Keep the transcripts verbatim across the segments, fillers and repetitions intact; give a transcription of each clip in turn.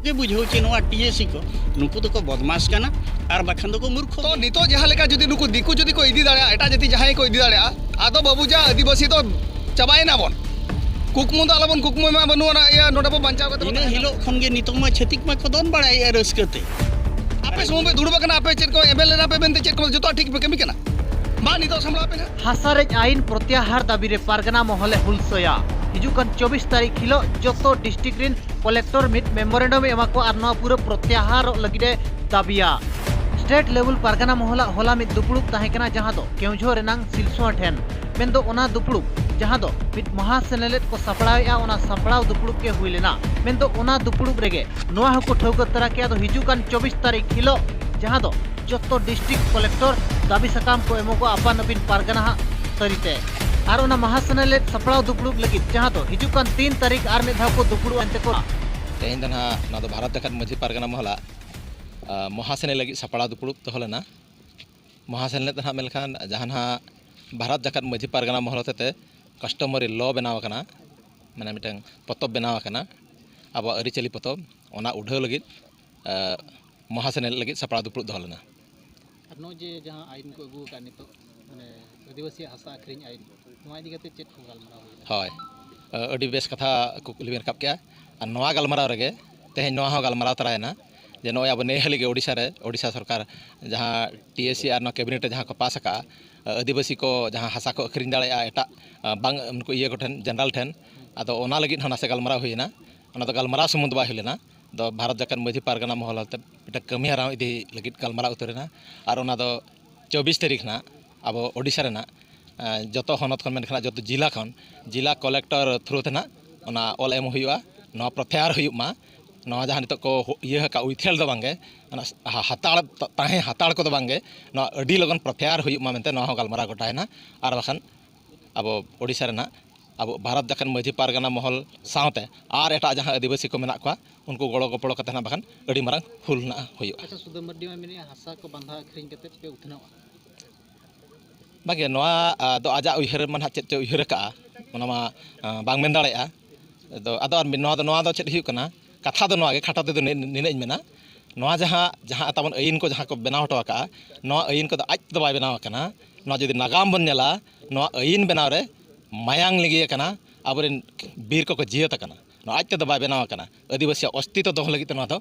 ᱜᱮ ᱵᱩᱡᱷᱟᱹᱣ ᱪᱮ ᱱᱚᱣᱟ ᱴᱤ ᱮ ᱥᱤ ᱠᱚ, ᱱᱩᱠᱩ ᱫᱚᱠᱚ ᱵᱚᱫᱢᱟᱥ ᱠᱟᱱᱟ, ᱟᱨ ᱵᱟᱠᱷᱟᱱ ᱫᱚᱠᱚ ᱢᱩᱨᱠᱷᱚ ᱛᱚ ᱜᱮᱭᱟ᱾ ᱱᱤᱛᱚᱜ ᱡᱟᱦᱟᱸ ᱞᱮᱠᱟ ᱡᱩᱫᱤ ᱱᱩᱠᱩ ᱫᱤᱠᱩ ᱡᱩᱫᱤ ᱠᱚ ᱤᱫᱤ ᱫᱟᱲᱮᱭᱟᱜᱼᱟ, ᱮᱴᱟᱜ ᱡᱟᱹᱛᱤ ᱡᱟᱦᱟᱸᱭ ᱠᱚ ᱤᱫᱤ ᱫᱟᱲᱮᱭᱟᱜᱼᱟ, ᱟᱫᱚ ᱵᱟᱹᱵᱩ ᱡᱟ ᱟᱹᱫᱤᱵᱟᱹᱥᱤ ᱫᱚ ᱪᱟᱵᱟᱭᱮᱱᱟ ᱵᱚᱱ᱾ ᱠᱩᱠᱢᱩ ᱫᱚ ᱟᱞᱚᱵᱚᱱ ᱠᱩᱠᱢᱩᱭ ᱢᱟ, ᱵᱟᱹᱱᱩᱜ ᱟᱱᱟ ᱤᱭᱟᱹ ᱱᱚᱰᱮ ᱵᱚ ᱵᱟᱧᱪᱟᱣ ᱠᱟᱛᱮ ᱵᱚ ᱤᱱᱟᱹ ᱛᱟᱦᱮᱱᱟ᱾ ᱦᱤᱞᱳᱜ ᱠᱷᱚᱱ ᱜᱮ ᱱᱤᱛᱚᱜ ᱢᱟ ᱪᱷᱟᱹᱛᱤᱠ ᱢᱟ ᱠᱚ ᱫᱚᱱ ᱵᱟᱲᱟᱭᱮᱫᱼᱟ ᱨᱟᱹᱥᱠᱟᱹ ᱛᱮ᱾ ᱟᱯᱮ ᱥᱩᱢᱩᱝ ᱯᱮ ᱫᱩᱲᱩᱵ ᱟᱠᱟᱱᱟ, ᱟᱯᱮ ᱪᱮᱫ ᱠᱚ ᱮᱵᱮᱞ ᱞᱮᱱᱟ ᱯᱮ ᱢᱮᱱᱛᱮ ᱪᱮᱫ ᱠᱚ ᱡᱚᱛᱚᱣᱟᱜ ᱴᱷᱤᱠ ᱯᱮ ᱠᱟᱹᱢᱤ ᱠᱟᱱᱟ? ᱢᱟ ᱱᱤᱛᱚᱜ ᱥᱟᱢᱵᱲᱟᱣ ᱯᱮ ᱱᱟᱦᱟᱜ᱾ ᱦᱟᱥᱟ ᱨᱮᱡ ᱟᱭᱤᱱ ᱯᱨᱚᱛᱭᱟᱦᱟᱨ ᱫᱟᱹᱵᱤ ᱨᱮ ᱯᱟᱨᱜᱟᱱᱟ ᱢᱚᱦᱚᱞᱮ ᱦᱩᱞᱥᱟᱹᱭᱟ᱾ ᱦᱤᱡᱩᱜ ᱠᱟᱱ ᱪᱚᱵᱵᱤᱥ ᱛᱟᱹᱨᱤᱠᱷ ᱦᱤᱞᱳᱜ ᱡᱚᱛᱚ ᱰᱤᱥᱴᱨᱤᱠᱴ ᱨᱤᱱ ᱠᱚᱞᱮᱠᱴᱚᱨ ᱢᱤᱫ ᱢᱮᱢᱳᱨᱮᱱᱰᱟᱢ ᱮ ᱮᱢᱟ ᱠᱚᱣᱟ ᱟᱨ ᱱᱚᱣᱟ ᱯᱩᱨᱟᱹ ᱯᱨᱚᱛᱭᱟᱦᱟᱨᱚᱜ ᱞᱟᱹᱜᱤᱫ ᱮ ᱫᱟᱹᱵᱤᱭᱟ᱾ ᱥᱴᱮᱴ ᱞᱮᱵᱮᱞ ᱯᱟᱨᱜᱟᱱᱟ ᱢᱚᱦᱚᱞᱟᱜ ᱦᱚᱞᱟ ᱢᱤᱫ ᱫᱩᱯᱲᱩᱵ ᱛᱟᱦᱮᱸ ᱠᱟᱱᱟ, ᱡᱟᱦᱟᱸ ᱫᱚ ᱠᱮᱣᱡᱷᱳᱨ ᱨᱮᱱᱟᱝ ᱥᱤᱞᱥᱩᱣᱟ ᱴᱷᱮᱱ᱾ ᱢᱮᱱᱫᱚ ᱚᱱᱟ ᱫᱩᱯᱲᱩᱵ, ᱡᱟᱦᱟᱸ ᱫᱚ ᱢᱤᱫ ᱢᱚᱦᱟ ᱥᱮᱱᱮᱞᱮᱫ ᱠᱚ ᱥᱟᱯᱲᱟᱣᱮᱫᱼᱟ, ᱚᱱᱟ ᱥᱟᱯᱲᱟᱣ ᱫᱩᱯᱲᱩᱵ ᱜᱮ ᱦᱩᱭ ᱞᱮᱱᱟ᱾ ᱢᱮᱱᱫᱚ ᱚᱱᱟ ᱫᱩᱯᱲᱩᱵ ᱨᱮᱜᱮ ᱱᱚᱣᱟ ᱦᱚᱸᱠᱚ ᱴᱷᱟᱹᱣᱠᱟᱹ ᱩᱛᱟᱹᱨ ᱠᱮᱫᱼᱟ, ᱫᱚ ᱦᱤᱡᱩᱜ ᱠᱟᱱ ᱪᱚᱵᱵᱤᱥ ᱛᱟᱹᱨᱤᱠᱷ ᱦᱤᱞᱳᱜ, ᱡᱟᱦᱟᱸ ᱫᱚ ᱡᱚᱛᱚ ᱰᱤᱥᱴᱨᱤᱠᱴ ᱠᱚᱞᱮᱠᱴᱚᱨ ᱫᱟᱹᱵᱤ ᱥᱟᱠᱟᱢ ᱠᱚ ᱮᱢᱚᱜᱚᱜᱼᱟ ᱟᱯᱟᱱ ᱟᱹᱯᱤᱱ ᱯᱟᱨᱜᱟᱱᱟ ᱦᱟᱜ ᱛᱟᱹᱨᱤᱛᱮ᱾ ᱟᱨ ᱚᱱᱟ ᱢᱟᱦᱟ ᱥᱮᱱᱮᱞᱮᱫ ᱥᱟᱯᱲᱟᱣ ᱫᱩᱯᱲᱩᱵ ᱞᱟᱹᱜᱤᱫ, ᱡᱟᱦᱟᱸ ᱫᱚ ᱦᱤᱡᱩᱜ ᱠᱟᱱ ᱛᱤᱱ ᱛᱟᱹᱨᱤᱠᱷ ᱟᱨ ᱢᱤᱫ ᱫᱷᱟᱣ ᱠᱚ ᱫᱩᱯᱲᱩᱵ ᱮᱱᱛᱮ ᱠᱚ ᱛᱮᱦᱮᱧ ᱫᱚ ᱱᱟᱦᱟᱜ ᱱᱚᱣᱟ ᱫᱚ ᱵᱷᱟᱨᱚᱛ ᱡᱟᱠᱟᱛ ᱢᱟᱹᱡᱷᱤ ᱯᱟᱨᱜᱟᱱᱟ ᱢᱚᱦᱚᱞᱟᱜ, ᱟ, ᱢᱚᱦᱟ ᱥᱮᱱᱮᱞ ᱞᱟᱹᱜᱤᱫ ᱥᱟᱯᱲᱟᱣ ᱫᱩᱯᱲᱩᱵ ᱫᱚᱦᱚ ᱞᱮᱱᱟ᱾ ᱢᱚᱦᱟ ᱥᱮᱱᱮᱞ ᱫᱚ ᱱᱟᱦᱟᱜ ᱢᱮᱱ ᱞᱮᱠᱷᱟᱱ ᱡᱟᱦᱟᱸ ᱱᱟᱦᱟᱜ ᱵᱷᱟᱨᱚᱛ ᱡᱟᱠᱟᱛ ᱢᱟᱹᱡᱷᱤ ᱯᱟᱨᱜᱟᱱᱟ ᱢᱚᱦᱚᱞ ᱦᱚᱛᱮᱛᱮ customary law ᱵᱮᱱᱟᱣ ᱟᱠᱟᱱᱟ, ᱢᱟᱱᱮ ᱢᱤᱫᱴᱟᱝ ᱯᱚᱛᱚᱵ ᱵᱮᱱᱟᱣ ᱟᱠᱟᱱᱟ, ᱟᱵᱚᱣᱟᱜ ᱟᱹᱨᱤᱪᱟᱹᱞᱤ ᱯᱚᱛᱚᱵ, ᱚᱱᱟ ᱩᱰᱷᱟᱹᱣ ᱞᱟᱹᱜᱤᱫ, ᱟ, ᱢᱚᱦᱟ ᱥᱮᱱᱮᱞ ᱞᱟᱹᱜᱤᱫ ᱥᱟᱯᱲᱟᱣ ᱫᱩᱯᱲᱩᱵ ᱫᱚᱦᱚ ᱞᱮᱱᱟ᱾ ᱟᱨ ᱱᱚᱜᱼᱚᱭ ᱡᱮ ᱡᱟᱦᱟᱸ ᱟᱭᱤᱱ ᱠᱚ ᱟᱹᱜᱩ ᱟᱠᱟᱫ ᱱᱤᱛᱚᱜ, ᱢᱟᱱᱮ ᱟᱹᱫᱤᱵᱟᱹᱥᱤᱭᱟᱜ ᱦᱟᱥᱟ ᱟᱹᱠᱷᱨᱤᱧ ᱟᱭᱤᱱ, ᱱᱚᱣᱟ ᱤᱫᱤ ᱠᱟᱛᱮ ᱪᱮᱫ ᱠᱚ ᱜᱟᱞᱢᱟᱨᱟᱣ ᱦᱩᱭᱱᱟ? ᱦᱳᱭ, ᱟᱹᱰᱤ ᱵᱮᱥ ᱠᱟᱛᱷᱟ ᱠᱩᱠᱞᱤ ᱵᱮᱱ ᱨᱟᱠᱟᱵ ᱠᱮᱜᱼᱟ᱾ ᱟᱨ ᱱᱚᱣᱟ ᱜᱟᱞᱢᱟᱨᱟᱣ ᱨᱮᱜᱮ ᱛᱮᱦᱮᱧ ᱱᱚᱣᱟ ᱦᱚᱸ ᱜᱟᱞᱢᱟᱨᱟᱣ ᱛᱚᱨᱟᱭᱮᱱᱟ ᱡᱮ ᱱᱚᱜᱼᱚᱭ ᱟᱵᱚ ᱱᱮ ᱦᱟᱹᱞᱤ ᱜᱮ ᱳᱰᱤᱥᱟ ᱨᱮ, ᱳᱰᱤᱥᱟ ᱥᱚᱨᱠᱟᱨ ᱡᱟᱦᱟᱸ ᱴᱤ ᱮ ᱥᱤ ᱟᱨ ᱱᱚᱣᱟ ᱠᱮᱵᱤᱱᱮᱴ ᱨᱮ ᱡᱟᱦᱟᱸ ᱠᱚ ᱯᱟᱥ ᱟᱠᱟᱜᱼᱟ, ᱟᱹᱫᱤᱵᱟᱹᱥᱤ ᱠᱚ ᱡᱟᱦᱟᱸ ᱦᱟᱥᱟ ᱠᱚ ᱟᱹᱠᱷᱨᱤᱧ ᱫᱟᱲᱮᱭᱟᱜᱼᱟ ᱮᱴᱟᱜ, ᱵᱟᱝ ᱩᱱᱠᱩ ᱤᱭᱟᱹ ᱠᱚᱴᱷᱮᱱ, ᱡᱮᱱᱟᱨᱟᱞ ᱴᱷᱮᱱ, ᱟᱫᱚ ᱚᱱᱟ ᱞᱟᱹᱜᱤᱫ ᱦᱚᱸ ᱱᱟᱥᱮ ᱜᱟᱞᱢᱟᱨᱟᱣ ᱦᱩᱭᱮᱱᱟ᱾ ᱚᱱᱟ ᱫᱚ ᱜᱟᱞᱢᱟᱨᱟᱣ ᱥᱩᱢᱩᱝ ᱫᱚ ᱵᱟᱭ ᱦᱩᱭ ᱞᱮᱱᱟ, ᱫᱚ ᱵᱷᱟᱨᱚᱛ ᱡᱟᱠᱟᱛ ᱢᱟᱹᱡᱷᱤ ᱯᱟᱨᱜᱟᱱᱟ ᱢᱚᱦᱚᱞ ᱦᱚᱛᱮ ᱢᱤᱫᱴᱟᱝ ᱠᱟᱹᱢᱤ ᱦᱚᱨᱟ ᱤᱫᱤ ᱞᱟᱹᱜᱤᱫ ᱜᱟᱞᱢᱟᱨᱟᱣ ᱩᱛᱟᱹᱨᱮᱱᱟ᱾ ᱟᱨ ᱚᱱᱟ ᱫᱚ ᱪᱚᱵᱵᱤᱥ ᱛᱟᱹᱨᱤᱠᱷ ᱱᱟᱜ ᱟᱵᱚ ᱳᱰᱤᱥᱟ ᱨᱮᱱᱟᱜ, ᱮᱸ, ᱡᱚᱛᱚ ᱦᱚᱱᱚᱛ ᱠᱷᱚᱱ ᱢᱮᱱᱠᱷᱟᱱ ᱡᱚᱛᱚ ᱡᱤᱞᱟ ᱠᱷᱚᱱ, ᱡᱤᱞᱟ ᱠᱚᱞᱮᱠᱴᱚᱨ ᱛᱷᱨᱩ ᱛᱮ ᱱᱟᱜ ᱚᱱᱟ ᱚᱞ ᱮᱢ ᱦᱩᱭᱩᱜᱼᱟ, ᱱᱚᱣᱟ ᱯᱨᱚᱛᱭᱟᱦᱟᱨ ᱦᱩᱭᱩᱜ ᱢᱟ᱾ ᱱᱚᱣᱟ ᱡᱟᱦᱟᱸ ᱱᱤᱛᱚᱜ ᱠᱚ ᱦᱚ-, ᱤᱭᱟᱹ ᱟᱠᱟᱫ, withheld ᱫᱚ ᱵᱟᱝᱜᱮ, ᱚᱱᱟ ᱦᱟ-, ᱦᱟᱛᱟᱲ, ᱛᱟᱦᱮᱸ ᱦᱟᱛᱟᱲ ᱠᱚᱫᱚ ᱵᱟᱝᱜᱮ, ᱱᱚᱣᱟ ᱟᱹᱰᱤ ᱞᱚᱜᱚᱱ ᱯᱨᱚᱛᱭᱟᱦᱟᱨ ᱦᱩᱭᱩᱜ ᱢᱟ ᱢᱮᱱᱛᱮ ᱱᱚᱣᱟ ᱦᱚᱸ ᱜᱟᱞᱢᱟᱨᱟᱣ ᱜᱚᱴᱟᱭᱮᱱᱟ᱾ ᱟᱨ ᱵᱟᱠᱷᱟᱱ ᱟᱵᱚ ᱳᱰᱤᱥᱟ ᱨᱮᱱᱟᱜ ᱟᱵᱚ ᱵᱷᱟᱨᱚᱛ ᱡᱟᱠᱟᱛ ᱢᱟᱹᱡᱷᱤ ᱯᱟᱨᱜᱟᱱᱟ ᱢᱚᱦᱚᱞ ᱥᱟᱶᱛᱮ ᱟᱨ ᱮᱴᱟᱜ ᱡᱟᱦᱟᱸ ᱟᱹᱫᱤᱵᱟᱹᱥᱤ ᱠᱚ ᱢᱮᱱᱟᱜ ᱠᱚᱣᱟ, ᱩᱱᱠᱩ ᱜᱚᱲᱚ ᱜᱚᱯᱚᱲᱚ ᱠᱟᱛᱮ ᱱᱟᱜ ᱵᱟᱠᱷᱟᱱ ᱟᱹᱰᱤ ᱢᱟᱨᱟᱝ ᱦᱩᱞ ᱱᱟᱜ ᱦᱩᱭᱩᱜᱼᱟ᱾ ᱟᱪᱪᱷᱟ, ᱥᱩᱫᱟᱹᱢ ᱢᱟᱨᱰᱤ ᱢᱟ ᱢᱮᱱᱮᱫᱼᱟ, ᱦᱟᱥᱟ ᱠᱚ ᱵᱟᱸᱫᱷᱟ ᱟᱹᱠᱷᱨᱤᱧ ᱠᱟᱛᱮ ᱯᱮ ᱩᱛᱱᱟᱹᱣᱟ? ᱵᱟᱝᱜᱮ, ᱱᱚᱣᱟ, ᱟ, ᱫᱚ ᱟᱡᱟᱜ ᱩᱭᱦᱟᱹᱨ ᱢᱟ ᱱᱟᱦᱟᱜ ᱪᱮᱫ ᱪᱚᱭ ᱩᱭᱦᱟᱹᱨ ᱟᱠᱟᱜᱼᱟ, ᱚᱱᱟ ᱢᱟ, ᱟ, ᱵᱟᱝ ᱢᱮᱱ ᱫᱟᱲᱮᱭᱟᱜᱼᱟ᱾ ᱟᱫᱚ, ᱟᱫᱚ ᱟᱨ ᱢᱤᱫ, ᱱᱚᱣᱟ ᱫᱚ, ᱱᱚᱣᱟ ᱫᱚ ᱪᱮᱫ ᱦᱩᱭᱩᱜ ᱠᱟᱱᱟ, ᱠᱟᱛᱷᱟ ᱫᱚ ᱱᱚᱣᱟ ᱜᱮ, ᱠᱷᱟᱴᱚ ᱛᱮᱫᱚ ᱱᱤ- ᱱᱤᱱᱟᱹᱜ ᱤᱧ ᱢᱮᱱᱟ, ᱱᱚᱣᱟ ᱡᱟᱦᱟᱸ ᱡᱟᱦᱟᱸ ᱛᱟᱵᱚᱱ ᱟᱹᱭᱤᱱ ᱠᱚ ᱡᱟᱦᱟᱸ ᱠᱚ ᱵᱮᱱᱟᱣ ᱦᱚᱴᱚ ᱟᱠᱟᱫᱼᱟ, ᱱᱚᱣᱟ ᱟᱹᱭᱤᱱ ᱠᱚᱫᱚ ᱟᱡ ᱛᱮᱫᱚ ᱵᱟᱭ ᱵᱮᱱᱟᱣ ᱟᱠᱟᱱᱟ᱾ ᱱᱚᱣᱟ ᱡᱩᱫᱤ ᱱᱟᱜᱟᱢ ᱵᱚᱱ ᱧᱮᱞᱟ, ᱱᱚᱣᱟ ᱟᱹᱭᱤᱱ ᱵᱮᱱᱟᱣ ᱨᱮ ᱢᱟᱭᱟᱝ ᱞᱤᱸᱜᱤ ᱟᱠᱟᱱᱟ, ᱟᱵᱚᱨᱮᱱ ᱵᱤᱨ ᱠᱚᱠᱚ ᱡᱤᱭᱟᱹᱛ ᱟᱠᱟᱱᱟ᱾ ᱱᱚᱣᱟ ᱟᱡ ᱛᱮᱫᱚ ᱵᱟᱭ ᱵᱮᱱᱟᱣ ᱟᱠᱟᱱᱟ, ᱟᱹᱫᱤᱵᱟᱹᱥᱤᱭᱟᱜ ᱚᱥᱛᱤᱛᱚ ᱫᱚᱦᱚ ᱞᱟᱹᱜᱤᱫ ᱛᱮ ᱱᱚᱣᱟ ᱫᱚ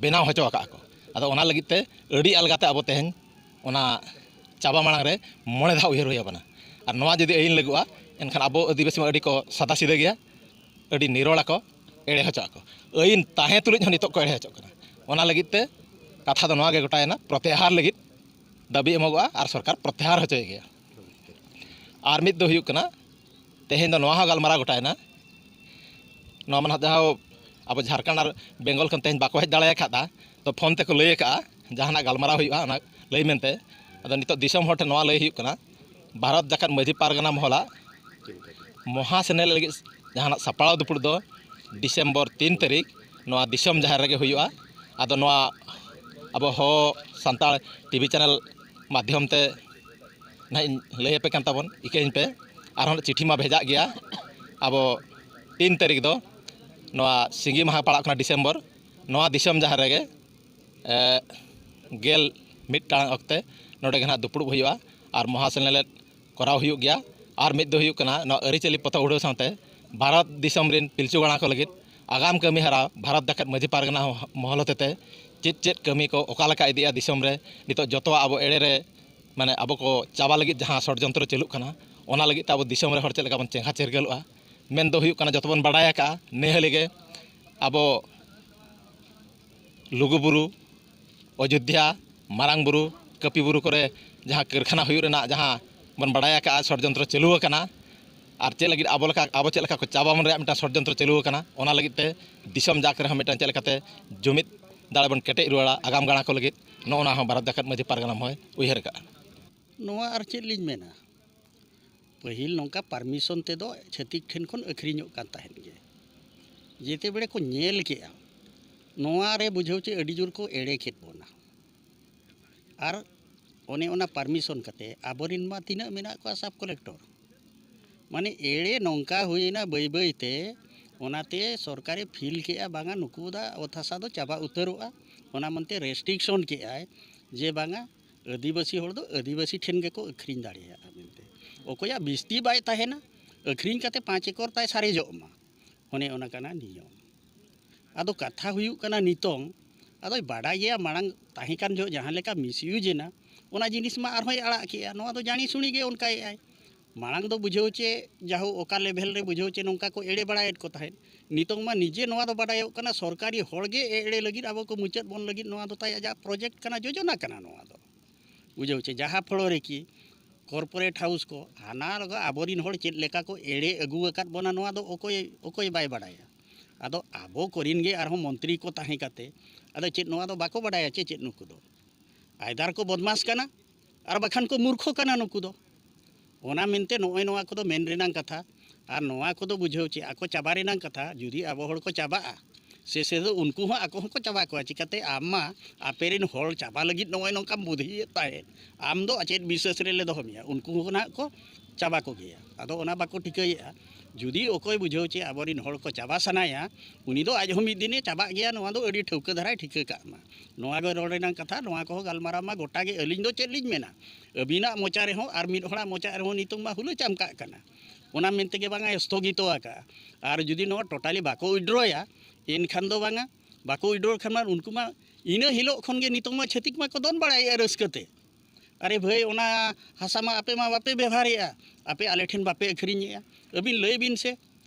ᱵᱮᱱᱟᱣ ᱦᱚᱪᱚ ᱟᱠᱟᱫᱼᱟ ᱠᱚ᱾ ᱟᱫᱚ ᱚᱱᱟ ᱞᱟᱹᱜᱤᱫ ᱛᱮ ᱟᱹᱰᱤ ᱟᱞᱜᱟᱛᱮ ᱟᱵᱚ ᱛᱮᱦᱮᱧ ᱚᱱᱟ ᱪᱟᱵᱟ ᱢᱟᱲᱟᱝ ᱨᱮ ᱢᱚᱬᱮ ᱫᱷᱟᱣ ᱩᱭᱦᱟᱹᱨ ᱦᱩᱭ ᱟᱵᱚᱱᱟ᱾ ᱟᱨ ᱱᱚᱣᱟ ᱡᱩᱫᱤ ᱟᱹᱭᱤᱱ ᱞᱟᱹᱜᱩᱜᱼᱟ, ᱮᱱᱠᱷᱟᱱ ᱟᱵᱚ ᱟᱹᱫᱤᱵᱟᱹᱥᱤ ᱢᱟ ᱟᱹᱰᱤ ᱠᱚ ᱥᱟᱫᱟ ᱥᱤᱫᱟᱹ ᱜᱮᱭᱟ, ᱟᱹᱰᱤ ᱱᱤᱨᱚᱲ ᱟᱠᱚ, ᱮᱲᱮ ᱦᱚᱪᱚᱜ ᱟᱠᱚ᱾ ᱟᱹᱭᱤᱱ ᱛᱟᱦᱮᱸ ᱛᱩᱞᱩᱡ ᱦᱚᱸ ᱱᱤᱛᱚᱜ ᱠᱚ ᱮᱲᱮ ᱦᱚᱪᱚᱜ ᱠᱟᱱᱟ᱾ ᱚᱱᱟ ᱞᱟᱹᱜᱤᱫ ᱛᱮ ᱠᱟᱛᱷᱟ ᱫᱚ ᱱᱚᱣᱟ ᱜᱮ ᱜᱚᱴᱟᱭᱮᱱᱟ, ᱯᱨᱚᱛᱭᱟᱦᱟᱨ ᱞᱟᱹᱜᱤᱫ ᱫᱟᱹᱵᱤ ᱮᱢᱚᱜᱚᱜᱼᱟ ᱟᱨ ᱥᱚᱨᱠᱟᱨ ᱯᱨᱚᱛᱭᱟᱦᱟᱨ ᱦᱚᱪᱚᱭ ᱜᱮᱭᱟ᱾ ᱟᱨ ᱢᱤᱫ ᱫᱚ ᱦᱩᱭᱩᱜ ᱠᱟᱱᱟ, ᱛᱮᱦᱮᱧ ᱫᱚ ᱱᱚᱣᱟ ᱦᱚᱸ ᱜᱟᱞᱢᱟᱨᱟᱣ ᱜᱚᱴᱟᱭᱮᱱᱟ, ᱱᱚᱣᱟ ᱢᱟ ᱱᱟᱦᱟᱜ ᱡᱟᱦᱟᱸ ᱟᱵᱚ ᱡᱷᱟᱨᱠᱷᱚᱸᱰ ᱟᱨ ᱵᱮᱝᱜᱚᱞ ᱠᱷᱚᱱ ᱛᱮᱦᱮᱧ ᱵᱟᱠᱚ ᱦᱮᱡ ᱫᱟᱲᱮ ᱟᱠᱟᱫᱟ, ᱛᱚ ᱯᱷᱳᱱ ᱛᱮᱠᱚ ᱞᱟᱹᱭ ᱟᱠᱟᱫᱼᱟ ᱡᱟᱦᱟᱱᱟᱜ ᱜᱟᱞᱢᱟᱨᱟᱣ ᱦᱩᱭᱩᱜᱼᱟ ᱚᱱᱟ ᱞᱟᱹᱭ ᱢᱮᱱᱛᱮ᱾ ᱟᱫᱚ ᱱᱤᱛᱚᱜ ᱫᱤᱥᱚᱢ ᱦᱚᱲ ᱴᱷᱮᱱ ᱱᱚᱣᱟ ᱞᱟᱹᱭ ᱦᱩᱭᱩᱜ ᱠᱟᱱᱟ, ᱵᱷᱟᱨᱚᱛ ᱡᱟᱠᱟᱛ ᱢᱟᱹᱡᱷᱤ ᱯᱟᱨᱜᱟᱱᱟ ᱢᱚᱦᱚᱞᱟᱜ ᱢᱚᱦᱟ ᱥᱮᱱᱮᱞ ᱞᱟᱹᱜᱤᱫ ᱡᱟᱦᱟᱱᱟᱜ ᱥᱟᱯᱲᱟᱣ ᱫᱩᱯᱲᱩᱵ ᱫᱚ ᱰᱤᱥᱮᱢᱵᱚᱨ ᱛᱤᱱ ᱛᱟᱹᱨᱤᱠᱷ ᱱᱚᱣᱟ ᱫᱤᱥᱚᱢ ᱡᱟᱦᱮᱨ ᱨᱮᱜᱮ ᱦᱩᱭᱩᱜᱼᱟ᱾ ᱟᱫᱚ ᱱᱚᱣᱟ ᱟᱵᱚ ᱦᱚ ᱥᱟᱱᱛᱟᱲ ᱴᱤᱵᱷᱤ ᱪᱮᱱᱮᱞ ᱢᱟᱫᱽᱫᱷᱚᱢ ᱛᱮ ᱱᱟᱦᱟᱜ ᱤᱧ ᱞᱟᱹᱭ ᱟᱯᱮ ᱠᱟᱱ ᱛᱟᱵᱚᱱ, ᱤᱠᱟᱹᱧ ᱯᱮ᱾ ᱟᱨᱦᱚᱸ ᱪᱤᱴᱷᱤ ᱢᱟ ᱵᱷᱮᱡᱟᱜ ᱜᱮᱭᱟ᱾ ᱟᱵᱚ ᱛᱤᱱ ᱛᱟᱹᱨᱤᱠᱷ ᱫᱚ ᱱᱚᱣᱟ ᱥᱤᱸᱜᱤ ᱢᱟᱦᱟ ᱯᱟᱲᱟᱜ ᱠᱟᱱᱟ ᱰᱤᱥᱮᱢᱵᱚᱨ᱾ ᱱᱚᱣᱟ ᱫᱤᱥᱚᱢ ᱡᱟᱦᱮᱨ ᱨᱮᱜᱮ ᱮ, ᱜᱮᱞ ᱢᱤᱫ ᱴᱟᱲᱟᱝ ᱚᱠᱛᱮ ᱱᱚᱰᱮ ᱜᱮ ᱱᱟᱦᱟᱜ ᱫᱩᱯᱲᱩᱵ ᱦᱩᱭᱩᱜᱼᱟ ᱟᱨ ᱢᱚᱦᱟ ᱥᱮᱱᱮᱞᱮᱫ ᱠᱚᱨᱟᱣ ᱦᱩᱭᱩᱜ ᱜᱮᱭᱟ᱾ ᱟᱨ ᱢᱤᱫ ᱫᱚ ᱦᱩᱭᱩᱜ ᱠᱟᱱᱟ, ᱱᱚᱣᱟ ᱟᱹᱨᱤᱪᱟᱹᱞᱤ ᱯᱚᱛᱚᱵ ᱩᱰᱷᱟᱹᱣ ᱥᱟᱶᱛᱮ ᱵᱷᱟᱨᱚᱛ ᱫᱤᱥᱚᱢ ᱨᱮᱱ ᱯᱤᱞᱪᱩ ᱜᱟᱬᱟ ᱠᱚ ᱞᱟᱹᱜᱤᱫ ᱟᱜᱟᱢ ᱠᱟᱹᱢᱤ ᱦᱚᱨᱟ ᱵᱷᱟᱨᱚᱛ ᱡᱟᱠᱟᱛ ᱢᱟᱹᱡᱷᱤ ᱯᱟᱨᱜᱟᱱᱟ ᱢᱚᱦᱚᱞ ᱦᱚᱛᱮᱛᱮ ᱪᱮᱫ ᱪᱮᱫ ᱠᱟᱹᱢᱤ ᱠᱚ ᱚᱠᱟ ᱞᱮᱠᱟ ᱤᱫᱤᱜᱼᱟ ᱫᱤᱥᱚᱢ ᱨᱮ, ᱱᱤᱛᱚᱜ ᱡᱚᱛᱚᱣᱟᱜ ᱟᱵᱚ ᱮᱲᱮ ᱨᱮ, ᱢᱟᱱᱮ, ᱟᱵᱚ ᱠᱚ ᱪᱟᱵᱟ ᱞᱟᱹᱜᱤᱫ ᱡᱟᱦᱟᱸ ᱥᱚᱲᱡᱚᱱᱛᱨᱚ ᱪᱟᱹᱞᱩᱜ ᱠᱟᱱᱟ, ᱚᱱᱟ ᱞᱟᱹᱜᱤᱫ ᱛᱮ ᱟᱵᱚ ᱫᱤᱥᱚᱢ ᱨᱮ ᱦᱚᱲ ᱪᱮᱫ ᱞᱮᱠᱟ ᱵᱚᱱ ᱪᱮᱸᱜᱷᱟ ᱪᱤᱨᱜᱟᱹᱞᱚᱜᱼᱟ᱾ ᱢᱮᱱ ᱫᱚ ᱦᱩᱭᱩᱜ ᱠᱟᱱᱟ, ᱡᱚᱛᱚ ᱵᱚᱱ ᱵᱟᱰᱟᱭ ᱟᱠᱟᱫᱼᱟ, ᱱᱮ ᱦᱟᱹᱞᱤ ᱜᱮ ᱟᱵᱚ ᱞᱩᱜᱩᱵᱩᱨᱩ, ᱚᱡᱳᱫᱽᱫᱷᱟ, ᱢᱟᱨᱟᱝ ᱵᱩᱨᱩ, ᱠᱟᱹᱯᱤ ᱵᱩᱨᱩ ᱠᱚᱨᱮ ᱡᱟᱦᱟᱸ ᱠᱟᱹᱨᱠᱷᱟᱱᱟ ᱦᱩᱭᱩᱜ ᱨᱮᱱᱟᱜ ᱡᱟᱦᱟᱸ ᱵᱚᱱ ᱵᱟᱰᱟᱭ ᱟᱠᱟᱫᱼᱟ, ᱥᱚᱲᱡᱚᱱᱛᱨᱚ ᱪᱟᱹᱞᱩ ᱟᱠᱟᱱᱟ, ᱟᱨ ᱪᱮᱫ ᱞᱟᱹᱜᱤᱫ ᱟᱵᱚ ᱞᱮᱠᱟ, ᱟᱵᱚ ᱪᱮᱫ ᱞᱮᱠᱟ ᱠᱚ ᱪᱟᱵᱟ ᱵᱚᱱ ᱨᱮᱭᱟᱜ ᱢᱤᱫᱴᱟᱝ ᱥᱚᱲᱡᱚᱱᱛᱨᱚ ᱪᱟᱹᱞᱩ ᱟᱠᱟᱱᱟ, ᱚᱱᱟ ᱞᱟᱹᱜᱤᱫ ᱛᱮ ᱫᱤᱥᱚᱢ ᱡᱟᱠ ᱨᱮᱦᱚᱸ ᱢᱤᱫᱴᱟᱝ ᱪᱮᱫ ᱞᱮᱠᱟᱛᱮ ᱡᱩᱢᱤᱫ ᱫᱟᱲᱮ ᱵᱚᱱ ᱠᱮᱴᱮᱡ ᱨᱩᱣᱟᱹᱲᱟ ᱟᱜᱟᱢ ᱜᱟᱬᱟ ᱠᱚ ᱞᱟᱹᱜᱤᱫ, ᱱᱚᱜᱼᱚ ᱱᱚᱣᱟ ᱦᱚᱸ ᱵᱷᱟᱨᱚᱛ ᱡᱟᱠᱟᱛ ᱢᱟᱹᱡᱷᱤ ᱯᱟᱨᱜᱟᱱᱟ ᱢᱚᱦᱚᱭ ᱩᱭᱦᱟᱹᱨ ᱟᱠᱟᱫᱼᱟ᱾ ᱱᱚᱣᱟ ᱟᱨ ᱪᱮᱫ ᱞᱤᱧ ᱢᱮᱱᱟ, ᱯᱟᱹᱦᱤᱞ ᱱᱚᱝᱠᱟ ᱯᱟᱨᱢᱤᱥᱚᱱ ᱛᱮᱫᱚ ᱪᱷᱟᱹᱛᱤᱠ ᱴᱷᱮᱱ ᱠᱷᱚᱱ ᱟᱹᱠᱷᱨᱤᱧᱚᱜ ᱠᱟᱱ ᱛᱟᱦᱮᱸᱫ ᱜᱮ᱾ ᱡᱮᱛᱮ ᱵᱮᱲᱮ ᱠᱚ ᱧᱮᱞ ᱠᱮᱜᱼᱟ, ᱱᱚᱣᱟ ᱨᱮ ᱵᱩᱡᱷᱟᱹᱣ ᱪᱮ ᱟᱹᱰᱤ ᱡᱳᱨ ᱠᱚ ᱮᱲᱮ ᱠᱮᱫ ᱵᱚᱱᱟ᱾ ᱟᱨ ᱚᱱᱮ ᱚᱱᱟ ᱯᱟᱨᱢᱤᱥᱚᱱ ᱠᱟᱛᱮ ᱟᱵᱚᱨᱮᱱ ᱢᱟ ᱛᱤᱱᱟᱹᱜ ᱢᱮᱱᱟᱜ ᱠᱚᱣᱟ ᱥᱟᱵ ᱠᱚᱞᱮᱠᱴᱚᱨ, ᱢᱟᱱᱮ ᱮᱲᱮ ᱱᱚᱝᱠᱟ ᱦᱩᱭᱮᱱᱟ ᱵᱟᱹᱭ ᱵᱟᱹᱭ ᱛᱮ, ᱚᱱᱟᱛᱮ ᱥᱚᱨᱠᱟᱨᱮ ᱯᱷᱤᱞ ᱠᱮᱜᱼᱟ, ᱵᱟᱝᱟ ᱱᱩᱠᱩ ᱫᱚ ᱚᱛ ᱦᱟᱥᱟ ᱫᱚ ᱪᱟᱵᱟ ᱩᱛᱟᱹᱨᱚᱜᱼᱟ᱾ ᱚᱱᱟ ᱢᱮᱱᱛᱮ ᱨᱮᱥᱴᱨᱤᱠᱥᱚᱱ ᱠᱮᱜᱼᱟᱭ ᱡᱮ ᱵᱟᱝᱟ ᱟᱹᱫᱤᱵᱟᱹᱥᱤ ᱦᱚᱲ ᱫᱚ ᱟᱹᱫᱤᱵᱟᱹᱥᱤ ᱴᱷᱮᱱ ᱜᱮᱠᱚ ᱟᱹᱠᱷᱨᱤᱧ ᱫᱟᱲᱮᱭᱟᱜᱼᱟ ᱢᱮᱱᱛᱮ᱾ ᱚᱠᱚᱭᱟᱜ ᱵᱤᱥᱛᱤ ᱵᱟᱭ ᱛᱟᱦᱮᱱᱟ, ᱟᱹᱠᱷᱨᱤᱧ ᱠᱟᱛᱮ ᱯᱟᱸᱪ ᱮᱠᱚᱨ ᱛᱟᱭ ᱥᱟᱨᱮᱡᱚᱜ ᱢᱟ, ᱚᱱᱮ ᱚᱱᱟ ᱠᱟᱱᱟ ᱱᱤᱭᱚᱢ᱾ ᱟᱫᱚ ᱠᱟᱛᱷᱟ ᱦᱩᱭᱩᱜ ᱠᱟᱱᱟ, ᱱᱤᱛᱚᱝ ᱟᱫᱚᱭ ᱵᱟᱰᱟᱭ ᱜᱮᱭᱟ, ᱢᱟᱲᱟᱝ ᱛᱟᱦᱮᱸ ᱠᱟᱱ ᱡᱚᱦᱚᱜ ᱡᱟᱦᱟᱸ ᱞᱮᱠᱟ ᱢᱤᱥᱤᱭᱩᱡᱽ ᱮᱱᱟ, ᱚᱱᱟ ᱡᱤᱱᱤᱥ ᱢᱟ ᱟᱨᱦᱚᱸᱭ ᱟᱲᱟᱜ ᱠᱮᱜᱼᱟ᱾ ᱱᱚᱣᱟ ᱫᱚ ᱡᱟᱹᱱᱤ ᱥᱩᱱᱤ ᱜᱮ ᱚᱱᱠᱟᱭᱮᱫᱼᱟᱭ᱾ ᱢᱟᱲᱟᱝ ᱫᱚ ᱵᱩᱡᱷᱟᱹᱣ ᱪᱮ ᱡᱟᱦᱳ ᱚᱠᱟ ᱞᱮᱵᱷᱮᱞ ᱨᱮ ᱵᱩᱡᱷᱟᱹᱣ ᱪᱮ ᱱᱚᱝᱠᱟ ᱠᱚ ᱮᱲᱮ ᱵᱟᱲᱟᱭᱮᱫ ᱠᱚ ᱛᱟᱦᱮᱸᱫ, ᱱᱤᱛᱚᱝ ᱢᱟ ᱱᱤᱡᱮ ᱱᱚᱣᱟ ᱫᱚ ᱵᱟᱰᱟᱭᱚᱜ ᱠᱟᱱᱟ, ᱥᱚᱨᱠᱟᱨᱤ ᱦᱚᱲ ᱜᱮ ᱮᱲᱮ ᱞᱟᱹᱜᱤᱫ ᱟᱵᱚ ᱠᱚ ᱢᱩᱪᱟᱹᱫ ᱵᱚᱱ ᱞᱟᱹᱜᱤᱫ ᱱᱚᱣᱟ ᱫᱚ ᱛᱟᱭ ᱟᱡᱟᱜ ᱯᱨᱚᱡᱮᱠᱴ ᱠᱟᱱᱟ, ᱡᱳᱡᱚᱱᱟ ᱠᱟᱱᱟ ᱱᱚᱣᱟ ᱫᱚ᱾ ᱵᱩᱡᱷᱟᱹᱣ ᱪᱮ ᱡᱟᱦᱟᱸ ᱯᱷᱚᱲᱚ ᱨᱮ ᱠᱤ ᱠᱚᱨᱯᱳᱨᱮᱴ ᱦᱟᱣᱩᱥ ᱠᱚ ᱦᱟᱱᱟ ᱞᱟᱜᱟ ᱟᱵᱚᱨᱤᱱ ᱦᱚᱲ ᱪᱮᱫ ᱞᱮᱠᱟ ᱠᱚ ᱮᱲᱮ ᱟᱹᱜᱩ ᱟᱠᱟᱫ ᱵᱚᱱᱟ, ᱱᱚᱣᱟ ᱫᱚ ᱚᱠᱚᱭ ᱚᱠᱚᱭ ᱵᱟᱭ ᱵᱟᱰᱟᱭᱟ? ᱟᱫᱚ ᱟᱵᱚ ᱠᱚᱨᱮᱱ ᱜᱮ ᱟᱨᱦᱚᱸ ᱢᱚᱱᱛᱨᱤ ᱠᱚ ᱛᱟᱦᱮᱸ ᱠᱟᱛᱮ, ᱟᱫᱚ ᱪᱮᱫ ᱱᱚᱣᱟ ᱫᱚ ᱵᱟᱠᱚ ᱵᱟᱰᱟᱭᱟ ᱪᱮ ᱪᱮᱫ ᱱᱩᱠᱩ ᱫᱚ? ᱟᱭᱫᱟᱨ ᱠᱚ ᱵᱚᱫᱢᱟᱥ ᱠᱟᱱᱟ, ᱟᱨ ᱵᱟᱠᱷᱟᱱ ᱠᱚ ᱢᱩᱨᱠᱷᱚ ᱠᱟᱱᱟ ᱱᱩᱠᱩ ᱫᱚ᱾ ᱚᱱᱟ ᱢᱮᱱᱛᱮ ᱱᱚᱜᱼᱚᱭ ᱱᱚᱣᱟ ᱠᱚᱫᱚ ᱢᱮᱱ ᱨᱮᱱᱟᱝ ᱠᱟᱛᱷᱟ, ᱟᱨ ᱱᱚᱣᱟ ᱠᱚᱫᱚ ᱵᱩᱡᱷᱟᱹᱣ ᱪᱮ ᱟᱠᱚ ᱪᱟᱵᱟ ᱨᱮᱱᱟᱝ ᱠᱟᱛᱷᱟ, ᱡᱩᱫᱤ ᱟᱵᱚ ᱦᱚᱲ ᱠᱚ ᱪᱟᱵᱟᱜᱼᱟ, ᱥᱮ ᱥᱮ ᱫᱚ ᱩᱱᱠᱩ ᱦᱚᱸ ᱟᱠᱚ ᱦᱚᱸᱠᱚ ᱪᱟᱵᱟ ᱠᱚᱣᱟ᱾ ᱪᱤᱠᱟᱹᱛᱮ ᱟᱢ ᱢᱟ ᱟᱯᱮ ᱨᱮᱱ ᱦᱚᱲ ᱪᱟᱵᱟ ᱞᱟᱹᱜᱤᱫ ᱱᱚᱜᱼᱚᱭ ᱱᱚᱝᱠᱟᱢ ᱵᱩᱫᱷᱤᱭᱮᱫ ᱛᱟᱦᱮᱸᱫ, ᱟᱢ ᱫᱚ ᱪᱮᱫ ᱵᱤᱥᱥᱟᱹᱥ ᱨᱮᱞᱮ ᱫᱚᱦᱚ ᱢᱮᱭᱟ? ᱩᱱᱠᱩ ᱦᱚᱸ ᱱᱟᱦᱟᱜ ᱠᱚ ᱪᱟᱵᱟ ᱠᱚᱜᱮᱭᱟ᱾ ᱟᱫᱚ ᱚᱱᱟ ᱵᱟᱠᱚ ᱴᱷᱤᱠᱟᱹᱭᱮᱫᱼᱟ᱾ ᱡᱩᱫᱤ ᱚᱠᱚᱭ ᱵᱩᱡᱷᱟᱹᱣ ᱪᱮ ᱟᱵᱚᱨᱤᱱ ᱦᱚᱲ ᱠᱚ ᱪᱟᱵᱟ ᱥᱟᱱᱟᱭᱟ, ᱩᱱᱤ ᱫᱚ ᱟᱡ ᱦᱚᱸ ᱢᱤᱫ ᱫᱤᱱᱮ ᱪᱟᱵᱟᱜ ᱜᱮᱭᱟ, ᱱᱚᱣᱟ ᱫᱚ ᱟᱹᱰᱤ ᱴᱷᱟᱹᱣᱠᱟᱹ ᱫᱷᱟᱨᱟᱭ ᱴᱷᱤᱠᱟᱹ ᱠᱟᱜ ᱢᱟ᱾ ᱱᱚᱣᱟ ᱜᱮ ᱨᱚᱲ ᱨᱮᱱᱟᱝ ᱠᱟᱛᱷᱟ, ᱱᱚᱣᱟ ᱠᱚᱦᱚᱸ ᱜᱟᱞᱢᱟᱨᱟᱣ ᱢᱟ ᱜᱚᱴᱟ ᱜᱮ᱾ ᱟᱹᱞᱤᱧ ᱫᱚ ᱪᱮᱫ ᱞᱤᱧ ᱢᱮᱱᱟ, ᱟᱹᱵᱤᱱᱟᱜ ᱢᱚᱪᱟ ᱨᱮᱦᱚᱸ ᱟᱨ ᱢᱤᱫ ᱦᱚᱲᱟᱜ ᱢᱚᱪᱟ ᱨᱮᱦᱚᱸ ᱱᱤᱛᱚᱝ ᱢᱟ ᱦᱩᱞᱟᱹ ᱪᱟᱢᱠᱟᱜ ᱠᱟᱱᱟ᱾ ᱚᱱᱟ ᱢᱮᱱᱛᱮ ᱜᱮ ᱵᱟᱝᱟ ᱥᱛᱷᱚᱜᱤᱛᱚ ᱟᱠᱟᱜᱼᱟ᱾ ᱟᱨ ᱡᱩᱫᱤ ᱱᱚᱣᱟ ᱴᱳᱴᱟᱞᱤ ᱵᱟᱠᱚ ᱩᱭᱰᱨᱚᱭᱟ, ᱮᱱᱠᱷᱟᱱ ᱫᱚ ᱵᱟᱝᱟ, ᱵᱟᱠᱚ ᱩᱭᱰᱨᱚ ᱠᱷᱟᱱ ᱢᱟ ᱩᱱᱠᱩ ᱢᱟ ᱤᱱᱟᱹ ᱦᱤᱞᱳᱜ ᱠᱷᱚᱱ ᱜᱮ ᱱᱤᱛᱚᱝ ᱢᱟ ᱪᱷᱟᱹᱛᱤᱠ ᱢᱟᱠᱚ ᱫᱚᱱ ᱵᱟᱲᱟᱭᱮᱫᱼᱟ ᱨᱟᱹᱥᱠᱟᱹ ᱛᱮ, "ᱟᱨᱮ ᱵᱷᱟᱹᱭ, ᱚᱱᱟ ᱦᱟᱥᱟ ᱢᱟ ᱟᱯᱮ ᱢᱟ ᱵᱟᱯᱮ ᱵᱮᱵᱷᱟᱨᱮᱫᱼᱟ, ᱟᱯᱮ ᱟᱞᱮ ᱴᱷᱮᱱ ᱵᱟᱯᱮ ᱟᱹᱠᱷᱨᱤᱧᱮᱫᱼᱟ᱾ ᱟᱹᱵᱤᱱ ᱞᱟᱹᱭ ᱵᱤᱱ ᱥᱮ,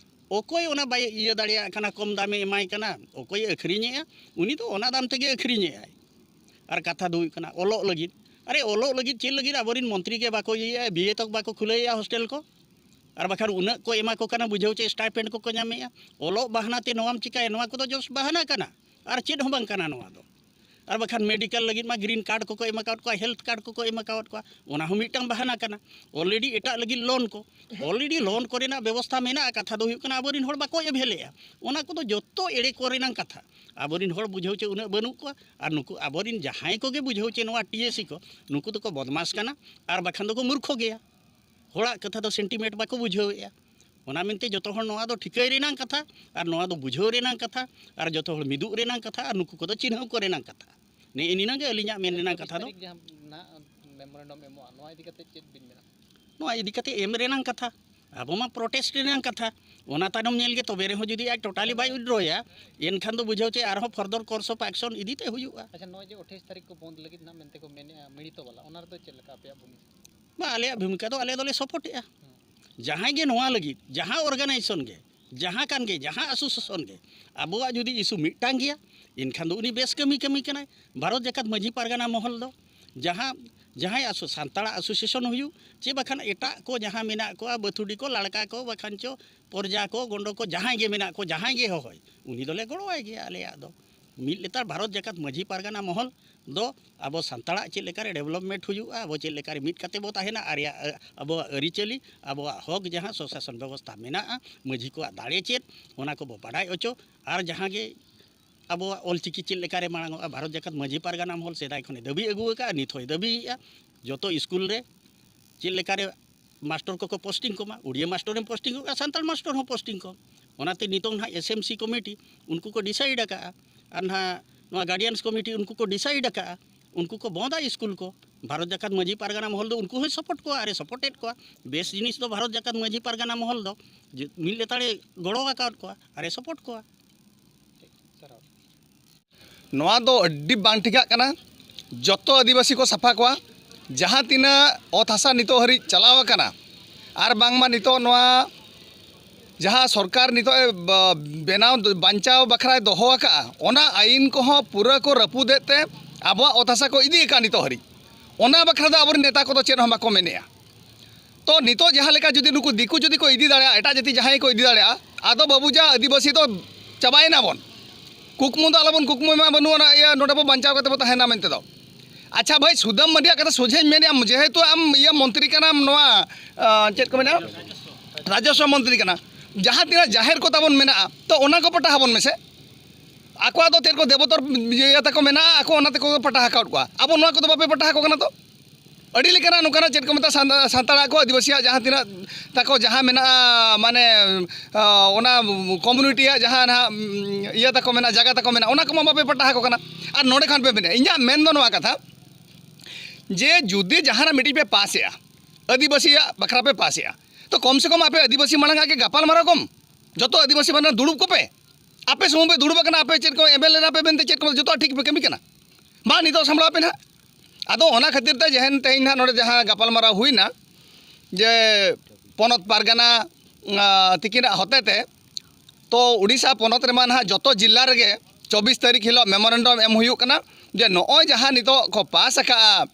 ᱚᱠᱚᱭ ᱚᱱᱟ ᱵᱟᱭ ᱤᱭᱟᱹ ᱫᱟᱲᱮᱭᱟᱜ ᱠᱟᱱᱟ, ᱠᱚᱢ ᱫᱟᱢᱮ ᱮᱢᱟᱭ ᱠᱟᱱᱟ? ᱚᱠᱚᱭᱮ ᱟᱹᱠᱷᱨᱤᱧᱮᱫᱼᱟ, ᱩᱱᱤ ᱫᱚ ᱚᱱᱟ ᱫᱟᱢ ᱛᱮᱜᱮ ᱟᱹᱠᱷᱨᱤᱧᱮᱫᱼᱟᱭ᱾" ᱟᱨ ᱠᱟᱛᱷᱟ ᱫᱚ ᱦᱩᱭᱩᱜ ᱠᱟᱱᱟ ᱚᱞᱚᱜ ᱞᱟᱹᱜᱤᱫ᱾ ᱟᱨᱮ, ᱚᱞᱚᱜ ᱞᱟᱹᱜᱤᱫ ᱪᱮᱫ ᱞᱟᱹᱜᱤᱫ ᱟᱵᱚᱨᱮᱱ ᱢᱚᱱᱛᱨᱤ ᱜᱮ ᱵᱟᱠᱚ ᱤᱭᱟᱹᱭᱮᱫᱼᱟ, ᱵᱤ ᱮ ᱛᱚᱠ ᱵᱟᱠᱚ ᱠᱷᱩᱞᱟᱹᱣᱮᱫᱼᱟ ᱦᱳᱥᱴᱮᱞ ᱠᱚ? ᱟᱨ ᱵᱟᱠᱷᱟᱱ ᱩᱱᱟᱹᱜ ᱠᱚ ᱮᱢᱟ ᱠᱚ ᱠᱟᱱᱟ, ᱵᱩᱡᱷᱟᱹᱣ ᱪᱮ ᱥᱴᱟᱭᱯᱮᱱᱰ ᱠᱚᱠᱚ ᱧᱟᱢᱮᱫᱼᱟ᱾ ᱚᱞᱚᱜ ᱵᱟᱦᱟᱱᱟ ᱛᱮ ᱱᱚᱣᱟᱢ ᱪᱤᱠᱟᱹᱭᱟ? ᱱᱚᱣᱟ ᱠᱚᱫᱚ ᱡᱚᱥ ᱵᱟᱦᱟᱱᱟ ᱠᱟᱱᱟ, ᱟᱨ ᱪᱮᱫ ᱦᱚᱸ ᱵᱟᱝ ᱠᱟᱱᱟ ᱱᱚᱣᱟ ᱫᱚ᱾ ᱟᱨ ᱵᱟᱠᱷᱟᱱ ᱢᱮᱰᱤᱠᱮᱞ ᱞᱟᱹᱜᱤᱫ ᱢᱟ ᱜᱨᱤᱱ ᱠᱟᱨᱰ ᱠᱚᱠᱚ ᱮᱢ ᱟᱠᱟᱫ ᱠᱚᱣᱟ, ᱦᱮᱞᱛᱷ ᱠᱟᱨᱰ ᱠᱚᱠᱚ ᱮᱢ ᱟᱠᱟᱫ ᱠᱚᱣᱟ, ᱚᱱᱟ ᱦᱚᱸ ᱢᱤᱫᱴᱟᱝ ᱵᱟᱦᱟᱱᱟ ᱠᱟᱱᱟ᱾ ᱚᱞᱨᱮᱰᱤ ᱮᱴᱟᱜ ᱞᱟᱹᱜᱤᱫ ᱞᱳᱱ ᱠᱚ, ᱚᱞᱨᱮᱰᱤ ᱞᱳᱱ ᱠᱚᱨᱮᱱᱟᱜ ᱵᱮᱵᱚᱥᱛᱷᱟ ᱢᱮᱱᱟᱜᱼᱟ᱾ ᱠᱟᱛᱷᱟ ᱫᱚ ᱦᱩᱭᱩᱜ ᱠᱟᱱᱟ ᱟᱵᱚᱨᱮᱱ ᱦᱚᱲ ᱵᱟᱠᱚ ᱮᱵᱷᱮᱞᱮᱜᱼᱟ᱾ ᱚᱱᱟ ᱠᱚᱫᱚ ᱡᱚᱛᱚ ᱮᱲᱮ ᱠᱚᱨᱮᱱᱟᱝ ᱠᱟᱛᱷᱟ᱾ ᱟᱵᱚᱨᱮᱱ ᱦᱚᱲ ᱵᱩᱡᱷᱟᱹᱣ ᱪᱮ ᱩᱱᱟᱹᱜ ᱵᱟᱹᱱᱩᱜ ᱠᱚᱣᱟ, ᱟᱨ ᱱᱩᱠᱩ ᱟᱵᱚᱨᱮᱱ ᱡᱟᱦᱟᱸᱭ ᱠᱚᱜᱮ ᱵᱩᱡᱷᱟᱹᱣ ᱪᱮ ᱱᱚᱣᱟ ᱴᱤ ᱮ ᱥᱤ ᱠᱚ, ᱱᱩᱠᱩ ᱫᱚᱠᱚ ᱵᱚᱫᱢᱟᱥ ᱠᱟᱱᱟ, ᱟᱨ ᱵᱟᱠᱷᱟᱱ ᱫᱚᱠᱚ ᱢᱩᱨᱠᱷᱚ ᱜᱮᱭᱟ᱾ ᱦᱚᱲᱟᱜ ᱠᱟᱛᱷᱟ ᱫᱚ ᱥᱮᱱᱴᱤᱢᱮᱱᱴ ᱵᱟᱠᱚ ᱵᱩᱡᱷᱟᱹᱣᱮᱫᱼᱟ᱾ ᱚᱱᱟ ᱢᱮᱱᱛᱮ ᱡᱚᱛᱚ ᱦᱚᱲ ᱱᱚᱣᱟ ᱫᱚ ᱴᱷᱤᱠᱟᱹᱭ ᱨᱮᱱᱟᱜ ᱠᱟᱛᱷᱟ, ᱟᱨ ᱱᱚᱣᱟ ᱫᱚ ᱵᱩᱡᱷᱟᱹᱣ ᱨᱮᱱᱟᱜ ᱠᱟᱛᱷᱟ, ᱟᱨ ᱡᱚᱛᱚ ᱦᱚᱲ ᱢᱤᱫᱚᱜ ᱨᱮᱱᱟᱜ ᱠᱟᱛᱷᱟ, ᱟᱨ ᱱᱩᱠᱩ ᱠᱚᱫᱚ ᱪᱤᱱᱦᱟᱹᱣ ᱠᱚ ᱨᱮᱱᱟᱜ ᱠᱟᱛᱷᱟ᱾ ᱱᱮᱜᱼᱮ ᱱᱤᱱᱟᱹᱜ ᱜᱮ ᱟᱹᱞᱤᱧᱟᱜ ᱢᱮᱱ ᱨᱮᱱᱟᱜ ᱠᱟᱛᱷᱟ ᱫᱚ᱾ ᱛᱟᱹᱨᱤᱠᱷ ᱡᱟᱦᱟᱸ ᱱᱟᱦᱟᱜ memorandum ᱮᱢᱚᱜᱼᱟ, ᱱᱚᱣᱟ ᱤᱫᱤ ᱠᱟᱛᱮ ᱪᱮᱫ ᱵᱤᱱ ᱢᱮᱱᱟ? ᱱᱚᱣᱟ ᱤᱫᱤ ᱠᱟᱛᱮ ᱮᱢ ᱨᱮᱱᱟᱜ ᱠᱟᱛᱷᱟ, ᱟᱵᱚ ᱢᱟ protest ᱨᱮᱱᱟᱜ ᱠᱟᱛᱷᱟ᱾ ᱚᱱᱟ ᱛᱟᱭᱱᱚᱢ ᱧᱮᱞ ᱜᱮ, ᱛᱚᱵᱮ ᱨᱮᱦᱚᱸ ᱡᱩᱫᱤ ᱟᱡ totally ᱵᱟᱭ withdrawᱭᱟ, ᱮᱱᱠᱷᱟᱱ ᱫᱚ ᱵᱩᱡᱷᱟᱹᱣ ᱪᱮ ᱟᱨᱦᱚᱸ further course of action ᱤᱫᱤ ᱛᱮ ᱦᱩᱭᱩᱜᱼᱟ᱾ ᱟᱪᱪᱷᱟ, ᱱᱚᱜᱼᱚᱭ ᱡᱮ ᱟᱴᱷᱟᱤᱥ ᱛᱟᱹᱨᱤᱠᱷ ᱠᱚ ᱵᱚᱱᱫ ᱞᱟᱹᱜᱤᱫ ᱱᱟᱦᱟᱜ ᱢᱮᱱᱛᱮ ᱠᱚ ᱢᱮᱱᱮᱫᱼᱟ ᱢᱤᱲᱤᱛᱚ ᱵᱟᱞᱟ, ᱚᱱᱟ ᱨᱮᱫᱚ ᱪᱮᱫ ᱞᱮᱠᱟ ᱟᱯᱮᱭᱟᱜ ᱵᱷᱩᱢᱤᱠᱟ? ᱵᱟ, ᱟᱞᱮᱭᱟᱜ ᱵᱷᱩᱢᱤᱠᱟ ᱫᱚ ᱟᱞᱮ ᱫᱚᱞᱮ supportᱮᱫᱼᱟ᱾ ᱡᱟᱦᱟᱸᱭ ᱜᱮ ᱱᱚᱣᱟ ᱞᱟᱹᱜᱤᱫ, ᱡᱟᱦᱟᱸ organisation ᱜᱮ, ᱡᱟᱦᱟᱸ ᱠᱟᱱ ᱜᱮ, ᱡᱟᱦᱟᱸ association ᱜᱮ, ᱟᱵᱚᱣᱟᱜ ᱡᱩᱫᱤ issue ᱢᱤᱫᱴᱟᱝ ᱜᱮᱭᱟ, ᱮᱱᱠᱷᱟᱱ ᱫᱚ ᱩᱱᱤ ᱵᱮᱥ ᱠᱟᱹᱢᱤ ᱠᱟᱹᱢᱤ ᱠᱟᱱᱟᱭ᱾ ᱵᱷᱟᱨᱚᱛ ᱡᱟᱠᱟᱛ ᱢᱟᱹᱡᱷᱤ ᱯᱟᱨᱜᱟᱱᱟ ᱢᱚᱦᱚᱞ ᱫᱚ ᱡᱟᱦᱟᱸ, ᱡᱟᱦᱟᱸᱭ asso-, ᱥᱟᱱᱛᱟᱲᱟᱜ association ᱦᱩᱭᱩᱜ, ᱪᱮ ᱵᱟᱠᱷᱟᱱ ᱮᱴᱟᱜ ᱠᱚ ᱡᱟᱦᱟᱸ ᱢᱮᱱᱟᱜ ᱠᱚᱣᱟ, ᱵᱟᱹᱛᱷᱩᱰᱤ ᱠᱚ, ᱞᱟᱲᱠᱟ ᱠᱚ, ᱵᱟᱠᱷᱟᱱ ᱪᱚ ᱯᱚᱨᱡᱟ ᱠᱚ, ᱜᱚᱸᱰᱚ ᱠᱚ, ᱡᱟᱦᱟᱸᱭ ᱜᱮ ᱢᱮᱱᱟᱜ ᱠᱚ, ᱡᱟᱦᱟᱸᱭ ᱜᱮ ᱦᱚᱦᱚᱭ, ᱩᱱᱤ ᱫᱚᱞᱮ ᱜᱚᱲᱚᱣᱟᱭ ᱜᱮᱭᱟ ᱟᱞᱮᱭᱟᱜ ᱫᱚ᱾ ᱢᱤᱫ ᱞᱮᱛᱟᱲ ᱵᱷᱟᱨᱚᱛ ᱡᱟᱠᱟᱛ ᱢᱟᱹᱡᱷᱤ ᱯᱟᱨᱜᱟᱱᱟ ᱢᱚᱦᱚᱞ ᱫᱚ ᱟᱵᱚ ᱥᱟᱱᱛᱟᱲᱟᱜ ᱪᱮᱫ ᱞᱮᱠᱟᱨᱮ development ᱦᱩᱭᱩᱜᱼᱟ, ᱟᱵᱚ ᱪᱮᱫ ᱞᱮᱠᱟᱨᱮ ᱢᱤᱫ ᱠᱟᱛᱮ ᱵᱚ ᱛᱟᱦᱮᱱᱟ, ᱟᱨ ᱨᱮᱭᱟᱜ, ᱟᱵᱚᱣᱟᱜ ᱟᱹᱨᱤᱪᱟᱹᱞᱤ, ᱟᱵᱚᱣᱟᱜ ᱦᱚᱠ ᱡᱟᱦᱟᱸ ᱥᱚᱥᱟᱥᱚᱱ ᱵᱮᱵᱚᱥᱛᱷᱟ ᱢᱮᱱᱟᱜᱼᱟ, ᱢᱟᱹᱡᱷᱤ ᱠᱚᱣᱟᱜ ᱫᱟᱲᱮ ᱪᱮᱫ, ᱚᱱᱟ ᱠᱚᱵᱚ ᱵᱟᱰᱟᱭ ᱦᱚᱪᱚ, ᱟᱨ ᱡᱟᱦᱟᱸ ᱜᱮ ᱟᱵᱚᱣᱟᱜ ᱚᱞᱪᱤᱠᱤ ᱪᱮᱫ ᱞᱮᱠᱟᱨᱮ ᱢᱟᱲᱟᱝᱚᱜᱼᱟ, ᱵᱷᱟᱨᱚᱛ ᱡᱟᱠᱟᱛ ᱢᱟᱹᱡᱷᱤ ᱯᱟᱨᱜᱟᱱᱟ ᱢᱚᱦᱚᱞ ᱥᱮᱫᱟᱭ ᱠᱷᱚᱱᱮ ᱫᱟᱹᱵᱤ ᱟᱹᱜᱩ ᱟᱠᱟᱫᱼᱟ, ᱱᱤᱛ ᱦᱚᱸᱭ ᱫᱟᱹᱵᱤᱭᱮᱫᱼᱟ᱾ ᱡᱚᱛᱚ ᱤᱥᱠᱩᱞ ᱨᱮ ᱪᱮᱫ ᱞᱮᱠᱟᱨᱮ ᱢᱟᱥᱴᱚᱨ ᱠᱚᱠᱚ posting ᱠᱚᱢᱟ, ᱩᱲᱤᱭᱟ ᱢᱟᱥᱴᱚᱨᱮᱢ posting ᱠᱚᱜᱼᱟ, ᱥᱟᱱᱛᱟᱲ ᱢᱟᱥᱴᱚᱨ ᱦᱚᱸ posting ᱠᱚᱢ᱾ ᱚᱱᱟᱛᱮ ᱱᱤᱛᱚᱝ ᱱᱟᱦᱟᱜ S M C committee ᱩᱱᱠᱩ ᱠᱚ decide ᱟᱠᱟᱫᱼᱟ, ᱟᱨ ᱱᱟᱦᱟᱜ ᱱᱚᱣᱟ guardians committee ᱩᱱᱠᱩ ᱠᱚ decide ᱟᱠᱟᱫᱼᱟ, ᱩᱱᱠᱩ ᱠᱚ ᱵᱚᱸᱫᱟ ᱤᱥᱠᱩᱞ ᱠᱚ᱾ ᱵᱷᱟᱨᱚᱛ ᱡᱟᱠᱟᱛ ᱢᱟᱹᱡᱷᱤ ᱯᱟᱨᱜᱟᱱᱟ ᱢᱚᱦᱚᱞ ᱫᱚ ᱩᱱᱠᱩ ᱦᱚᱸᱭ support ᱠᱚᱣᱟ, ᱟᱨᱮ supportᱮᱫ ᱠᱚᱣᱟ᱾ ᱵᱮᱥ ᱡᱤᱱᱤᱥ ᱫᱚ ᱵᱷᱟᱨᱚᱛ ᱡᱟᱠᱟᱛ ᱢᱟᱹᱡᱷᱤ ᱯᱟᱨᱜᱟᱱᱟ ᱢᱚᱦᱚᱞ ᱫᱚ ᱡᱮ ᱢᱤᱫ ᱞᱮᱛᱟᱲᱮ ᱜᱚᱲᱚ ᱟᱠᱟᱫ ᱠᱚᱣᱟ, ᱟᱨᱮ support ᱠᱚᱣᱟ᱾ ᱱᱚᱣᱟ ᱫᱚ ᱟᱹᱰᱤ ᱵᱟᱝ ᱴᱷᱤᱠᱟᱜ ᱠᱟᱱᱟ᱾ ᱡᱚᱛᱚ ᱟᱹᱫᱤᱵᱟᱹᱥᱤ ᱠᱚ ᱥᱟᱯᱷᱟ ᱠᱚᱣᱟ, ᱡᱟᱦᱟᱸ ᱛᱤᱱᱟᱹᱜ ᱚᱛ ᱦᱟᱥᱟ ᱱᱤᱛᱚᱜ ᱦᱟᱹᱨᱤᱡ ᱪᱟᱞᱟᱣ ᱟᱠᱟᱱᱟ, ᱟᱨ ᱵᱟᱝᱢᱟ ᱱᱤᱛᱚᱜ ᱱᱚᱣᱟ ᱡᱟᱦᱟᱸ ᱥᱚᱨᱠᱟᱨ ᱱᱤᱛᱚᱜ ᱮ ᱵ-, ᱵᱮᱱᱟᱣ, ᱵᱟᱧᱪᱟᱣ ᱵᱟᱠᱷᱨᱟᱭ ᱫᱚᱦᱚ ᱟᱠᱟᱫᱼᱟ, ᱚᱱᱟ ᱟᱹᱭᱤᱱ ᱠᱚᱦᱚᱸ ᱯᱩᱨᱟᱹ ᱠᱚ ᱨᱟᱹᱯᱩᱫᱮᱫ ᱛᱮ ᱟᱵᱚᱣᱟᱜ ᱚᱛ ᱦᱟᱥᱟ ᱠᱚ ᱤᱫᱤ ᱟᱠᱟᱫᱼᱟ ᱱᱤᱛᱚᱜ ᱦᱟᱹᱨᱤᱡ᱾ ᱚᱱᱟ ᱵᱟᱠᱷᱨᱟ ᱫᱚ ᱟᱵᱚᱨᱮᱱ ᱱᱮᱛᱟ ᱠᱚᱫᱚ ᱪᱮᱫ ᱦᱚᱸ ᱵᱟᱠᱚ ᱢᱮᱱᱮᱫᱼᱟ᱾ ᱛᱚ ᱱᱤᱛᱚᱜ ᱡᱟᱦᱟᱸ ᱞᱮᱠᱟ ᱡᱩᱫᱤ ᱱᱩᱠᱩ ᱫᱤᱠᱩ ᱡᱩᱫᱤ ᱠᱚ ᱤᱫᱤ ᱫᱟᱲᱮᱭᱟᱜᱼᱟ, ᱮᱴᱟᱜ ᱡᱟᱹᱛᱤ ᱡᱟᱦᱟᱸᱭ ᱠᱚ ᱤᱫᱤ ᱫᱟᱲᱮᱭᱟᱜᱼᱟ, ᱟᱫᱚ ᱵᱟᱹᱵᱩ ᱡᱟ ᱟᱹᱫᱤᱵᱟᱹᱥᱤ ᱫᱚ ᱪᱟᱵᱟᱭᱮᱱᱟ ᱵᱚᱱ᱾ ᱠᱩᱠᱢᱩ ᱫᱚ ᱟᱞᱚᱵᱚᱱ ᱠᱩᱠᱢᱩᱭ ᱢᱟ, ᱵᱟᱹᱱᱩᱜ ᱟᱱᱟ ᱤᱭᱟᱹ ᱱᱚᱰᱮ ᱵᱚ ᱵᱟᱧᱪᱟᱣ ᱠᱟᱛᱮ ᱵᱚ ᱛᱟᱦᱮᱱᱟ ᱢᱮᱱᱛᱮ ᱫᱚ᱾ ᱟᱪᱪᱷᱟ ᱵᱷᱟᱹᱭ, ᱥᱩᱫᱟᱹᱢ ᱢᱟᱹᱱᱰᱤᱭᱟᱜ ᱠᱟᱛᱷᱟ ᱥᱚᱡᱷᱮᱧ ᱢᱮᱱᱮᱫᱼᱟ, ᱡᱮᱦᱮᱛᱩ ᱟᱢ ᱤᱭᱟᱹ ᱢᱚᱱᱛᱨᱤ ᱠᱟᱱᱟᱢ, ᱱᱚᱣᱟ, ᱟᱸ, ᱪᱮᱫ ᱠᱚ ᱢᱮᱱᱟ, ᱨᱟᱡᱚᱥᱣᱚ ᱢᱚᱱᱛᱨᱤ ᱠᱟᱱᱟ, ᱡᱟᱦᱟᱸ ᱛᱤᱱᱟᱹᱜ ᱡᱟᱦᱮᱨ ᱠᱚ ᱛᱟᱵᱚᱱ ᱢᱮᱱᱟᱜᱼᱟ, ᱛᱚ ᱚᱱᱟ ᱠᱚ ᱯᱟᱴᱟ ᱟᱵᱚᱱ ᱢᱮᱥᱮ᱾ ᱟᱠᱚᱣᱟᱜ ᱫᱚ ᱪᱮᱫ ᱠᱚ ᱫᱮᱵᱚᱛᱚᱨ ᱤᱭᱟᱹ ᱛᱟᱠᱚ ᱢᱮᱱᱟᱜᱼᱟ, ᱟᱠᱚ ᱚᱱᱟ ᱛᱮᱠᱚ ᱯᱟᱴᱟ ᱟᱠᱟᱫ ᱠᱚᱣᱟ, ᱟᱵᱚ ᱱᱚᱣᱟ ᱠᱚᱫᱚ ᱵᱟᱯᱮ ᱯᱟᱴᱟ ᱟᱠᱚ ᱠᱟᱱᱟ ᱛᱚ᱾ ᱟᱹᱰᱤ ᱞᱮᱠᱟᱱᱟᱜ ᱱᱚᱝᱠᱟᱱᱟᱜ ᱪᱮᱫ ᱠᱚ ᱢᱮᱛᱟᱜᱼᱟ, ᱥᱟᱱᱛᱟ-, ᱥᱟᱱᱛᱟᱲᱟᱜ ᱠᱚ, ᱟᱹᱫᱤᱵᱟᱹᱥᱤᱭᱟᱜ ᱡᱟᱦᱟᱸ ᱛᱤᱱᱟᱹᱜ ᱛᱟᱠᱚ ᱡᱟᱦᱟᱸ ᱢᱮᱱᱟᱜᱼᱟ, ᱢᱟᱱᱮ, ᱚᱱᱟ ᱠᱚᱢᱤᱭᱩᱱᱤᱴᱤᱭᱟᱜ ᱡᱟᱦᱟᱸ ᱱᱟᱦᱟᱜ ᱤᱭᱟᱹ ᱛᱟᱠᱚ ᱢᱮᱱᱟᱜᱼᱟ, ᱡᱟᱭᱜᱟ ᱛᱟᱠᱚ ᱢᱮᱱᱟᱜᱼᱟ, ᱚᱱᱟ ᱠᱚᱢᱟ ᱵᱟᱯᱮ ᱯᱟᱴᱟ ᱟᱠᱚ ᱠᱟᱱᱟ᱾ ᱟᱨ ᱱᱚᱰᱮ ᱠᱷᱟᱱ ᱯᱮ ᱢᱮᱱᱟ, ᱤᱧᱟᱹᱜ ᱢᱮᱱ ᱫᱚ ᱱᱚᱣᱟ ᱠᱟᱛᱷᱟ ᱡᱮ ᱡᱩᱫᱤ ᱡᱟᱦᱟᱱᱟᱜ ᱢᱤᱫᱴᱤᱡ ᱯᱮ ᱯᱟᱥᱮᱜᱼᱟ, ᱟᱹᱫᱤᱵᱟᱹᱥᱤᱭᱟᱜ ᱵᱟᱠᱷᱨᱟ ᱯᱮ ᱯᱟᱥᱮᱜᱼᱟ, ᱛᱚ ᱠᱚᱢ ᱥᱮ ᱠᱚᱢ ᱟᱯᱮ ᱟᱹᱫᱤᱵᱟᱹᱥᱤ ᱢᱟᱲᱟᱝ ᱟᱜ ᱜᱮ ᱜᱟᱯᱟᱞ ᱢᱟᱨᱟᱣ ᱠᱚᱢ, ᱡᱚᱛᱚ ᱟᱹᱫᱤᱵᱟᱹᱥᱤ ᱢᱟᱲᱟᱝ ᱫᱩᱲᱩᱵ ᱠᱚᱯᱮ᱾ ᱟᱯᱮ ᱥᱩᱢᱩᱝ ᱯᱮ ᱫᱩᱲᱩᱵ ᱟᱠᱟᱱᱟ, ᱟᱯᱮ ᱪᱮᱫ ᱠᱚ ᱮᱢ ᱮᱞ ᱮ ᱱᱟᱯᱮ ᱢᱮᱱᱛᱮ ᱪᱮᱫ ᱠᱚ ᱡᱚᱛᱚ ᱴᱷᱤᱠ ᱯᱮ ᱠᱟᱹᱢᱤ ᱠᱟᱱᱟ? ᱢᱟ ᱱᱤᱛᱚᱜ ᱥᱟᱢᱵᱲᱟᱣ ᱯᱮ ᱱᱟᱦᱟᱜ᱾ ᱟᱫᱚ ᱚᱱᱟ ᱠᱷᱟᱹᱛᱤᱨ ᱛᱮ ᱡᱮᱦᱮᱱ ᱛᱮᱦᱮᱧ ᱱᱟᱦᱟᱜ ᱱᱚᱰᱮ ᱡᱟᱦᱟᱸ ᱜᱟᱯᱟᱞ ᱢᱟᱨᱟᱣ ᱦᱩᱭᱱᱟ ᱡᱮ ᱯᱚᱱᱚᱛ ᱯᱟᱨᱜᱟᱱᱟ, ᱟ, ᱛᱤᱠᱤᱱᱟᱜ ᱦᱚᱛᱮ ᱛᱮ, ᱛᱚ ᱳᱰᱤᱥᱟ ᱯᱚᱱᱚᱛ ᱨᱮᱢᱟ ᱱᱟᱦᱟᱜ ᱡᱚᱛᱚ ᱡᱤᱞᱟ ᱨᱮᱜᱮ ᱪᱚᱵᱵᱤᱥ ᱛᱟᱹᱨᱤᱠᱷ ᱦᱤᱞᱳᱜ ᱢᱮᱢᱳᱨᱮᱱᱰᱟᱢ ᱮᱢ ᱦᱩᱭᱩᱜ ᱠᱟᱱᱟ ᱡᱮ ᱱᱚᱜᱼᱚᱭ ᱡᱟᱦᱟᱸ ᱱᱤᱛᱚᱜ ᱠᱚ ᱯᱟᱥ ᱟᱠᱟᱫᱼᱟ,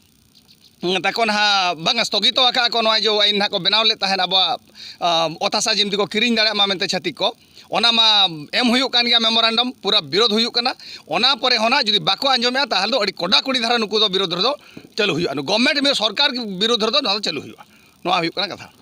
ᱛᱟᱠᱚ ᱱᱟᱦᱟᱜ ᱵᱟᱝ ᱥᱛᱷᱚᱜᱤᱛᱚ ᱟᱠᱟᱫᱼᱟ ᱠᱚ, ᱱᱚᱣᱟ ᱡᱮ ᱟᱹᱭᱤᱱ ᱱᱟᱦᱟᱜ ᱠᱚ ᱵᱮᱱᱟᱣ ᱞᱮᱫ ᱛᱟᱦᱮᱸᱫ ᱟᱵᱚᱣᱟᱜ, ᱟ, ᱚᱛ ᱦᱟᱥᱟ ᱡᱮᱢᱛᱤ ᱠᱚ ᱠᱤᱨᱤᱧ ᱫᱟᱲᱮᱭᱟᱜ ᱢᱟ ᱢᱮᱱᱛᱮ ᱪᱷᱟᱹᱛᱤᱠ ᱠᱚ, ᱚᱱᱟ ᱢᱟ ᱮᱢ ᱦᱩᱭᱩᱜ ᱠᱟᱱ ᱜᱮᱭᱟ ᱢᱮᱢᱳᱨᱮᱱᱰᱟᱢ, ᱯᱩᱨᱟᱹ ᱵᱤᱨᱳᱫᱷ ᱦᱩᱭᱩᱜ ᱠᱟᱱᱟ᱾ ᱚᱱᱟ ᱯᱚᱨᱮ ᱦᱚᱸ ᱱᱟᱦᱟᱜ ᱡᱩᱫᱤ ᱵᱟᱠᱚ ᱟᱸᱡᱚᱢᱮᱜᱼᱟ, ᱛᱟᱦᱚᱞᱮ ᱫᱚ ᱟᱹᱰᱤ ᱠᱚᱰᱟ ᱠᱚᱰᱤ ᱫᱷᱟᱨᱟ ᱱᱩᱠᱩ ᱫᱚ ᱵᱤᱨᱳᱫᱷ ᱨᱮᱫᱚ ᱪᱟᱹᱞᱩ ᱦᱩᱭᱩᱜᱼᱟ᱾ ᱜᱚᱵᱷᱢᱮᱱᱴ ᱢᱤᱫ ᱥᱚᱨᱠᱟᱨ ᱵᱤᱨᱳᱫᱷ ᱨᱮᱫᱚ ᱱᱚᱣᱟ ᱫᱚ ᱪᱟᱹᱞᱩ ᱦᱩᱭᱩᱜᱼᱟ᱾ ᱱᱚᱣᱟ ᱦᱩᱭᱩᱜ ᱠᱟᱱᱟ ᱠᱟᱛᱷᱟ᱾